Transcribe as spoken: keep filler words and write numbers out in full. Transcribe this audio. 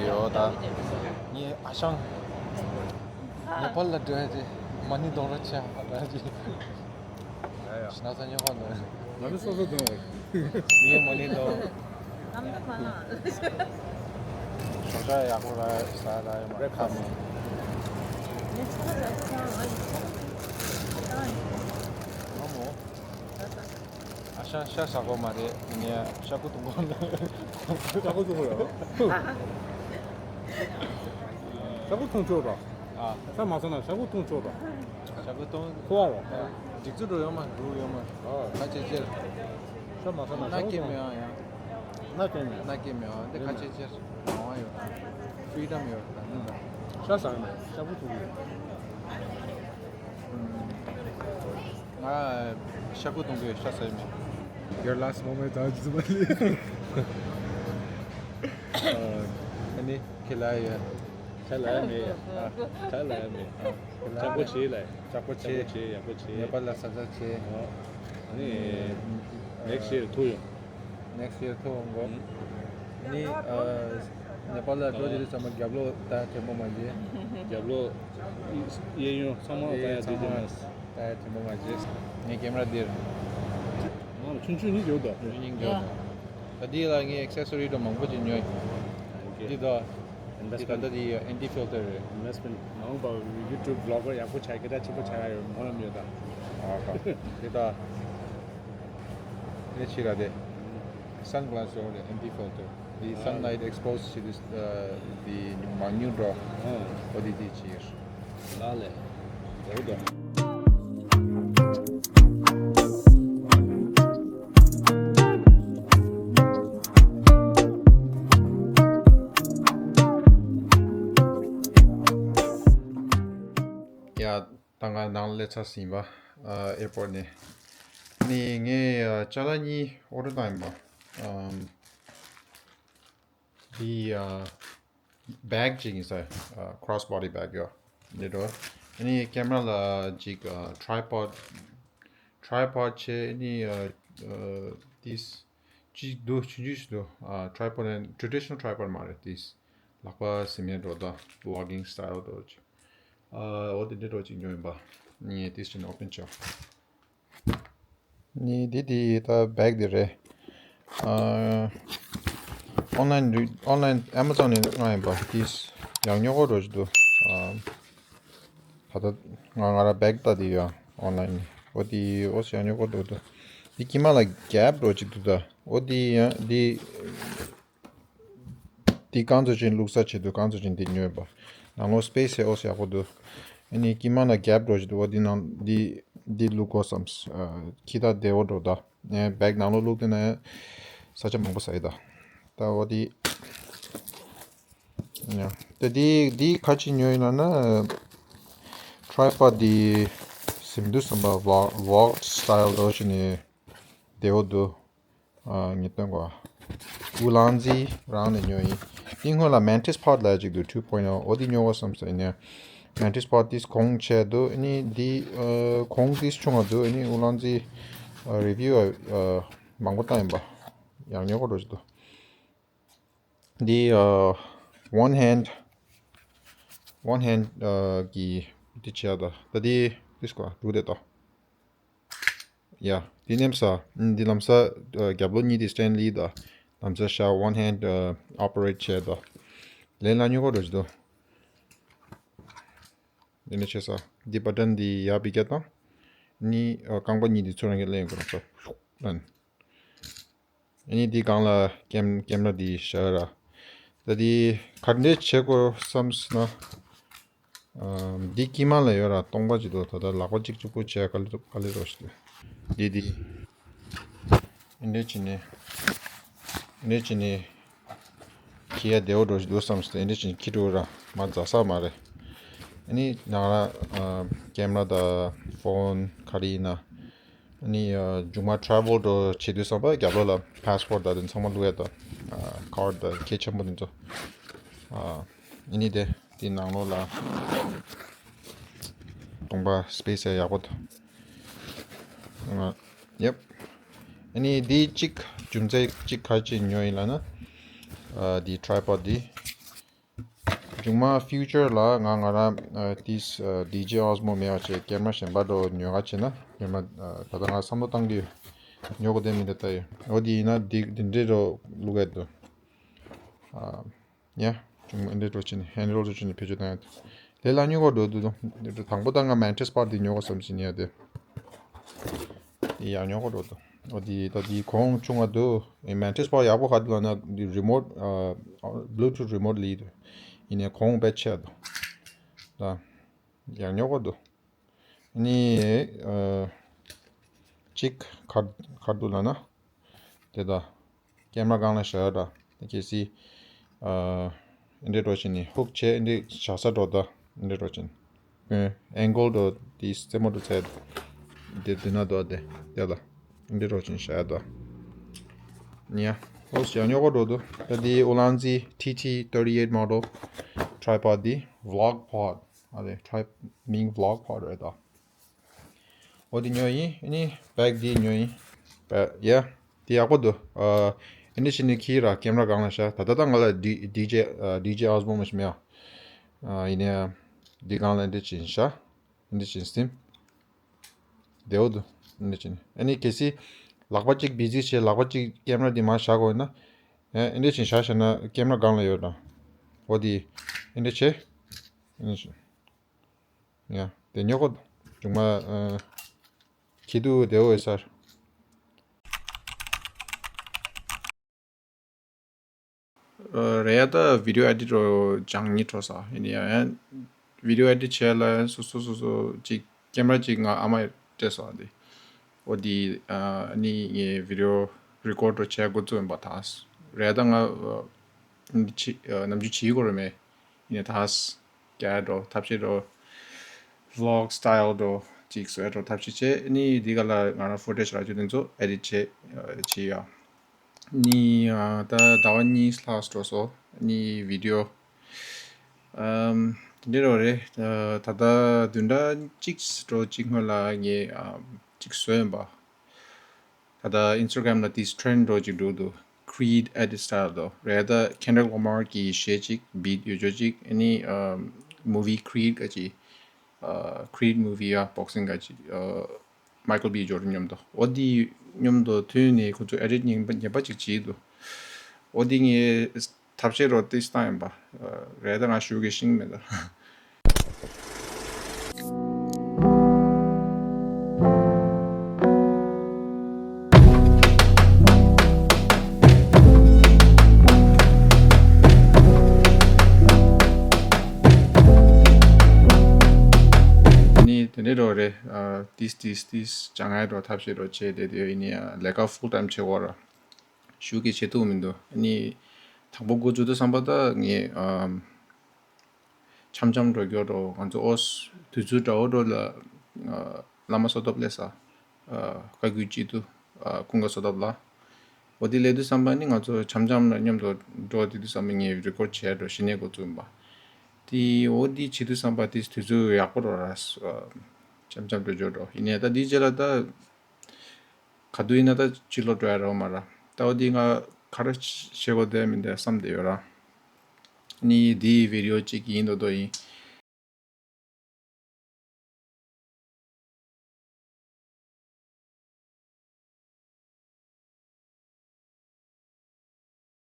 ཡོད་ད། ངས་ཨ་ཞང་ནེ་པཱལ་ལ་འགྲོ་ཡ་དེ་མ་ཎི་དོང་ར་ཆ་ཨ་ད་ཅི། ཡ་ཡ། ཤི་ན་ས་ཉོ་ཧོ་ནོ། ང་ནི་སོ་སོ་དོང་བ། ངས་མ་ཎི་དོང་། ལམ་དུ་མ་ལ། ཞོགས་ཇ་ཡག་པོ་ར་ས་ར་ཡོད་མ་ཁ་མོ། ཁ་མོ། ཨ་ཤ་ཤ་ཟ་གོ་མ་རེད། ཡིན་ཡ་ཤ་ཁུ་འཐུང་གོ་ན། ཤ་ཁུ་འཐུང་གོ་ཡ། ཤ་ཁུ་འཐུང་ཆོག་ར། ཨ། ཤ་མ་ཟ་ན་ཤ་ཁུ་འཐུང་ཆོག་ར། ཤ་ཁུ་འཐུང་། ཁོ་བ་ར། སྒྲིག་འཛུགས་འགྲོ་ཡོང་མ་འགྲོ་ཡོང་མ། ཨ། ཁ་ཆེ་ཆེར། ཤ་མ་ཟ་ན་ཤ་ཁུ་འཐུང་། མ་ཡོང་ཡ། མ་ཡོང་། མ་ཡོང་། ཁ་ཆེ་ཆེར། མ་ཡོང་ཡ། ཕི་རི་ཌམ་ཡོད་ར། ཤ་ཟ་ན་ཤ་ཁུ་འཐུང་གི། ང་ཤ་ཁུ་འཐུང་གི་ཤ་ཟ་ཡི་མེད། Your last moment ད་ཇི་ཙམ་ལས། ཨ་ནི་ཁེ་ལ་ཡ། ཁ་ལ་ཡ་མེད་ཡ། ཁ་ལ་ཡ་མེད། ཅག་པོ་བྱེད་ལ། ཅག་པོ་བྱེད། ཡག་པོ་བྱེད། ཡག་པོ་བྱེད། ནེ་པཱལ་ལ་ས་ཆ་བྱེད། ཨ་ནི་next year ཐུག་ཡོང་། Next year ཐུག་འོང་གོ། ནི་ཨ་ནེ་པཱལ་ལ་འགྲོ་རྒྱུ་དུས་ཚང་མ་རྒྱབ་ལོགས་ད་དྲན་པོ་མ་བྱེད། རྒྱབ་ལོགས་གཡས་གཡོན་ཚང་མ་ད་ཡ་ཚང་མ་ད་ཡ་དྲན་པོ་མ་བྱེད། ངའི་ཀེམ་ར་འདིར། ང་ཆུང་ཆུང་གཉིས་ཡོད་དོ། ཆུང་ཆུང་གཉིས་ཡོད་དོ། ད་འདི་ལ་ངའི་ཨེག་སེ་སོ་རི་དང་མང་པོ་ཅིག་ཉོས། འདི་དོ། འདི་ད་ལྟ་འདི་ཨེན་ཏི་ཕིལ་ཊར་རེད། ཨིན་ཝེ་སི་མེན་ཊི་མ་འོངས་པ་ཡུ་ཊུབ་བི་ལོག་གར་ཡག་པོ་ཆགས་སྐད་ཆ་ཆེན་པོ་ཆགས་ཡ་ཡོད་སྨོན་ལམ་ཡོད་ད། ཨ་ཁ། འདི་ད། ཨེ་ཕྱི་ལ་དེ། སན་གི་ལ་སི་ཡོད་རེད། ཨེན་ཏི་ཕིལ་ཊར། འདི་སན་ལའིཊ་ཨེག་སི་པོ་སི་བྱེད་དུས་འདི་མང་ཉུང་འགྲོ། ཨོ་འདི་འདི་ཅི་ཡོད། ལ་ལས། རེད་དོ། ཡ། ད་ང་ནང་སླེབས་ཚར་ཟིན་པ། ཨ་ཨེར་པོར་ཊི་ནས། ནི་ངས་ཨ་ཅ་ལག་གཉིས་ཨོར་ཌར་བཏང་ཡིན་པ། ཨམ། འདི་ཨ་བེག་ཅིག་ཡིན་ས། ཨ་ཁྲོ་སི་བོ་ཌི་བེག་ཡོད། འདི་འགྲོ། ཨ་ནི་ཀེམ་ར་ལ་ཅིག་ཨ་ཊི་རའི་པོཌ། ཊི་རའི་པོཌ་བྱས། ཨ་ནི་ཨ་ཨ་ཏིས་ཅིག་འདུག་ཆུང་ཆུང་ཞིག་འདུག་ཨ་ཊི་རའི་པོཌ་ཨེན་ཊི་རེ་ཌི་ཤི་ནལ་ཊི་རའི་པོཌ་མ་རེད། ཏིས་ལག་པ་ཟིན་མེད་འགྲོ་ད། ཝོག་གིང་སི་ཊའིལ་འདྲ་ཅིག་ཨ་འོ་དེ་འདྲ་འདྲ་ཅིག་ཉོས་ཡིན་པ། ངས་དེ་བཞིན་ཨོ་པན་བྱས། ནི་དེ་དེ་ད་བེག་དེ་རེད། ཨ་ཨོན་ལའིན་རི་ཨོན་ལའིན་ཨེ་མ་ཛོན་ནས་མངགས་ཡིན་པ། དེ་ཡང་ཉོ་གི་འགྲོ་ཅིག་འདུག་ཨ་ད་ལྟ་ང་ང་རང་བེག་ལྟ་དེ་ཡོད་ཨོན་ལའིན་ནས། འོ་དེ་འོ་ཡང་ཉོ་གི་འགྲོ་འདུག་དེ་དཀྱིལ་མ་ལ་གེབ་འདྲ་ཅིག་འདུག་ད་འོ་དེ་ཡང་དེ། འདི་རྐང་བཙུགས་ཅིང་བླུགས་ས་བྱེད་དུས་རྐང་བཙུགས་ཅིང་འདི་ཉོས་པ། ནང་ལོགས་སི་པེ་སི་ཡང་ཨོ་ཡག་པོ་འདུག་ཨ་ནི་དཀྱིལ་མ་ན་གེབ་འདྲ་ཅིག་འདུག་འོ་འདི་ནང་འདི་འདི་བླུག་དགོས་བསམས། ཨ་ཁྱི་ད་བདེ་བོ་འདྲ་ད། ཨ་བེག་ནང་ལོགས་བླུགས་དེ་ན་ཡང་ས་ཆ་མང་པོ་ཟ་ཡི་ད། ད་འོ་འདི། ཡ། ད་འདི་འདི་ག་ཅི་ཉོས་ཡིན་ལབ་ན། ཊི་རའི་པོཌ་འདི་ཟིན་དུས་བསམ་པ་ཝོག་ཝོག་སི་ཊའིལ་འདྲ་ཅིག་ནས་བདེ་བོ་འདུག་ཨ་ངས་སྟོན་གོ། ཨུ་ལང་ཛི་རང་ནས་ཉོས་ཡིན། དེ་སྔོན་ལ་མན་ཊིས་པོཌ་ལབ་ཅིག་འདུག་ཊུ་པོའིན་ཨོ། འོ་དེ་ཉོ་དགོས་བསམ་སོང་། ཡིན་ནའི་མན་ཊིས་པོཌ་དེ་གོང་ཆེ་འདུག་ཨ་ནི་འདི་ཨ་གོང་དེ་ཆུང་བ་འདུག་ཨ་ནི་ཨུ་ལང་ཛི་ཨ་རི་བིའུ་ཨ་མང་པོ་བཏང་ཡིན་པ། ཡང་ཉོ་དགོས་འགྲོ་ཅིག་འདུག་འདི་ཨ་ཝན་ཧེན་ཌི་ཝན་ཧེན་ཌི་ཨ་གི་འདི་བྱས་ད། ད་འདི་ཌིས་ཀོ་འདུག་དེ་ད། ཡ། འདི་ནེམ་ས། འདི་ལམ་ས་ཨ་རྒྱབ་ལོགས་གཉིས་དེ་སི་ཊེན་ལི་དང་། ལམ་ས་ཤ་ཝན་ཧེན་ཌི་ཨ་ཨོ་པ་རེཊ་བྱས་དང་། ལེན་ལ་ཉོ་གོ་འགྲོ་ཅི་དོ། འདི་ནས་བྱས་ས། འདི་བ་ཊན་འདི་ཡར་བི་རྒྱ་དང་། ནི་ཨ་རྐང་པ་གཉིས་དེ་ཚུར་རང་གི་ལེན་དགོས་ས། ལན། ཨ་ནི་འདི་སྒང་ལ་ཀེམ་ཀེམ་ར་འདི་བཞག་ར། ད་འདི་ག་འདྲས་བྱེད་དགོས་བསམ་སོང་ན། ཨམ། འདི་དཀྱིལ་མ་ལ་ཡོད་ར་སྟོང་པ་ཅིག་འདུག་ད་ལྟ་ལག་པ་གཅིག་གཅིག་པུ་བྱས་ག་ལེ་ག་ལེ་རོ་ཞིག་འདུག་འདི་འདི། འདི་འདྲས་བྱས་ནས། འདི་འདྲས་བྱས་ནས། ཁྱི་ཡ་བདེ་བོ་འགྲོ་ཞིག་འདུག་བསམ་སོང་། འདི་འདྲས་བྱས་ནས་ཁྱི་འགྲོ་ར་མ་ཛ་ས་མ་རེད། ཨ་ནི་ནང་ལ་ཨ་ཀེམ་ར་དང་ཕོན་ག་རེ་ཡིན་ན། ཨ་ནི་ཨ་མཇུག་མ་ཊ་རེ་ཝལ་འགྲོ་བྱེད་དུས་ཙམ་པ་རྒྱབ་ལོགས་ལ་ཕཱ་སི་ཝར་ཌི་དང་དེ་ཚང་མ་བླུག་ཡ་དང་། ཨ་ཁཱར་ཌི་དང་གལ་ཆེན་པོ་དེ་ཚོ། ཨ་ཨ་ནི་དེ་དེ་ནང་ལོགས་ལ་སྟོང་པ་སི་པེ་སི་ཡག་པོ་འདུག་ཨ་ཡེབ། ཨ་ནི་དེ་གཅིག་རྒྱུ་མཚན་གཅིག་ག་ཅི་ཉོས་ཡིན་ལབ་ན། ཨ་དེ་ཊ་རེ་ཝལ་ཌི་དེ། མཇུག་མ་ཕིའུ་ཅར་ལ་ང་ང་རང་ཨ་ཏིས་ཨ་ཌི་ཇེ་ཨོ་སི་མོ་མེད་པ་བྱས་ཀེམ་ར་གཞན་པ་འདྲ་ཉོ་ག་བྱས་ན་ཀེམ་ར་ཨ་ད་ལྟ་ང་བསམ་བློ་བཏང་གི་ཡོད། ཉོ་དགོས་དོན་མི་འདུག་ལྟ་ཡོད། འོ་དེ་ཡིན་ན་འདི་འདི་འདྲའི་འགྲོ་བླུག་གི་འདུག་ཨ་ཡ། ཅུང་འདི་འགྲོ་བྱས་ནས་ཧེན་རོལ་འགྲོ་བྱས་ནས་བེད་སྤྱོད་བཏང་ཡོད། ལས་སླ་ཉོ་ག་འགྲོ་འདུག་དང་དང་པོ་ད་ང་མན་ཊི་སི་པར་འདི་ཉོ་ག་བསམ་བྱས་ནས་ཡ་དེ། ཡང་ཉོ་ག་འགྲོ་འདུག་འོ་དེ་ད་དེ་གོང་ཆུང་བ་འདུག་ཨེ་མན་ཊི་སི་པར་ཡག་པོ་ག་འདུག་ལབ་ན་འདི་རི་མོཊ་ཨ་བླུ་ཊུཐ་རི་མོཊ་ལི་འདུག་ཡིན་ནའི་གོང་དཔེ་ཆེ་འདུག་ད་ཡང་ཉོ་ག་འདུག་ནི་ཨ་གཅིག་ག་ག་འདུག་ལབ་ན། དེ་ད་ཀེམ་ར་སྒང་ལ་བཞག་ཡོད་ད། གལ་སྲིད་ཨ་འདི་འདྲ་འགྲོ་བྱས་ནས་ཧུག་བྱས་འདི་བཞག་ས་འགྲོ་ད། འདི་འདྲ་འགྲོ་བྱས་ནས་ཨེང་གལ་འགྲོ་དེ་རྩེ་མོ་འགྲོ་ཚད་དེ་དེ་ན་འགྲོ་དེ་དེ་ལ་འདི་འདྲ་འགྲོ་བྱས་ནས་བཞག་ཡོད་ད། ཡ་ཨོ་ཞག་ཉོ་ག་འགྲོ་འདུག་ད་དེ་ཨོ་ལན་ཛི་ཊི་ཊི་ཐར་ཊི་ཨེཊ་མོ་ཌེལ་ཊྲའི་པོཌ་དེ་ཝི་ལོག་པོཌ་ཨ་རེད། ཊྲའི་མིང་ཝི་ལོག་པོཌ་རེད་ད། འོ་དེ་ཉོས་ཡིན། ཨ་ནི་བེག་དེ་ཉོས་ཡིན། བེག་ཡ། དེ་ཡག་པོ་འདུག་ཨ་ཨ་ནི་ཕྱིན་ནས་ཁྱེར་ར་ཀེམ་ར་སྒང་ལ་བཞག་ད་ལྟ་ད་ང་ལ་ཌི་ཌི་ཇེ་ཨ་ཌི་ཇེ་ཨོ་སི་མོ་མ་ཞིག་མེད་ཨ། ཡིན་ནའི་འདི་སྒང་ལ་འདི་བྱིན་བཞག་འདི་བྱིན་སྟེ། བདེ་བོ་འདུག་འདི་བྱིན། ཨ་ནི་གལ་སྲིད་ལག་པ་གཅིག་བི་ཛི་བྱས་ལག་པ་གཅིག་ཀེམ་ར་འདི་མར་བཞག་དགོས་ན། ཨ་འདི་བྱིན་བཞག་བཞག་ན་ཀེམ་ར་སྒང་ལ་ཡོད་ར། འོ་དེ་ཨ་འདི་བྱས། ཨ་ནི་བྱིན། ཡ། དེ་ཉོ་གོ། ཅུང་མ། ཨ། ཁྱི་དུ་དེ་འོ་སར། ཨ། རེད་ཡ། ད་བི་ཌི་ཡོ་ཨེ་ཌི་ཊི་རོ་སྦྱང་ཉི་ཁྲོ་ས་ཡིན་ཡ། ཡ། བི་ཌི་ཡོ་ཨེ་ཌི་ཊི་བྱས་ལ་སོ་སོ་སོ་སོ་ཅིག་ཀེམ་ར་ཅིག་ང་ཨ་མ་སྤྲད་སོང་དེ། འོ་དེ་ཨ་ནི་ངས་བི་ཌི་ཡོ་རི་ཀོཌ་རོ་བྱས་འགོ་བཙུགས་ཡིན་པ་ད། རེད་ཡ། ད་ང་ཨ་ནི་ཆི་ཨ་ནམ་རྒྱུན་བྱེད་དགོས་རེད་མེད། ཡིན་ནའི་ད་རྒྱ་འགྲོ་ཐབས་ཤེས་འགྲོ་ཝི་ལོག་སི་ཊལ་འགྲོ་ཅིག་བཟོས་འགྲོ་ཐབས་ཤེས་བྱས། ཨ་ནི་འདི་ག་ལ་ང་རང་ཕུ་ཊེཇ་རག་རྒྱུ་དེ་ཚོ་ཨེ་ཌི་ཊི་བྱས་ཨ་བྱས་ཡ། ནི་ཨ་ད་ཟླ་བ་གཉིས་ལྷག་འགྲོ་སོང་། ནི་བི་ཌི་ཡོ་ཨམ་འདི་རོ་རེད། ད་ད་ལྟ་བདུན་ཕྲག་གཅིག་འགྲོ་གཅིག་སྔོན་ལ་ངས་ཨམ་གཅིག་བཟོས་ཡིན་པ། ད་ལྟ་ཨིན་སི་ཊ་གྷ་རམ་ལ་དེ་ཊྲེན་ཌི་འགྲོ་གཅིག་འགྲོ་འདུག Creed edit style དོ་རེད། ད་Kendrick Lamar གི་གཞས་གཅིག་བིཊ་ཡོད་ཅོ་གཅིག་ཨ་ནི་ཨམ་མུ་ཝི་Creed ག་ཅིག་ཨ་Creed movie ཡ་བོག་སིང་ག་ཅིག་ཨ་མའི་ཀལ་བི་ཇོར་ཌན་མཉམ་དུ། འོ་དེ་མཉམ་དུ་ཐོན་ནས་ཁོ་ཚོ་ཨེ་ཌི་ཊི་ངན་པ་ངན་པ་ཅིག་བྱས་འདུག་འོ་དེ་ངས་ཐབས་ཤེས་རོ་ཏིས་བཏང་ཡིན་པ། རེད། ད་ང་ཞུ་གི་ཤིང་མེད་ད། ནི་དེ་འདྲའི་རོ་རེད། ཨ་ཏིས་ཏིས་ཏིས་སྦྱང་ཡ་རོ་ཐབས་ཤེས་རོ་བྱས་ཏེ་དེ་ཡིན་ནི་ཡ་ལས་ཀ་ཕུལ་ཊའིམ་བྱེད་དགོས་ར། ཞུ་གི་བྱེད་ཐུབ་མི་འདུག་ཨ་ནི་དང་པོ་འགོ་བཙུགས་དུས་ཙམ་པ་ད་ངས་ཨམ་འཆམ་འཆམ་འགྲོ་རྒྱུ་འགྲོ། ང་ཚོ་ཨོ་སི་དུས་ཚོད་འདྲ་བོ་འགྲོ་ལ་ཨ་བླ་མ་བསོད་སྟོབས་སླེབས་ས་ཨ་བཀའ་བརྒྱུད་སྤྱི་འཐུས་ཨ་ཀུན་དགའ་བསོད་སྟོབས་ལགས། འོ་དེ་སླེབས་དུས་ཙམ་པ་ནི་ང་ཚོ་འཆམ་འཆམ་ལ་མཉམ་དུ་འགྲོ་དེ་དུས་ཙམ་པ་ངས་རི་ཀོཌ་བྱས་འགྲོ་གཞི་ནས་འགོ་བཙུགས་ཡིན་པ། དེ་འོ་དེ་བྱེད་དུས་ཙམ་པ་དེ་དུས་ཚོད་ཡག་པོ་རོ་ར། འཆམ་འཆམ་འགྲོ་རྒྱུ་འགྲོ། ཡིན་ནའི་ད་དེའི་རྗེས་ལ་ད། ག་དུས་ཡིན་ན་ད་ཕྱི་ལོགས་འགྲོ་ཡ་རོགས་མ་ར། ད་འོ་དེ་ང་ག་རེ་བྱེད་དགོས་དེ་མིན་དེ་བསམ་བསྡད་ཡོད་ར། ནི་དེའི་བི་ཌི་ཡོ་གཅིག་ཡིན་མདོག་མདོག་ཡིན།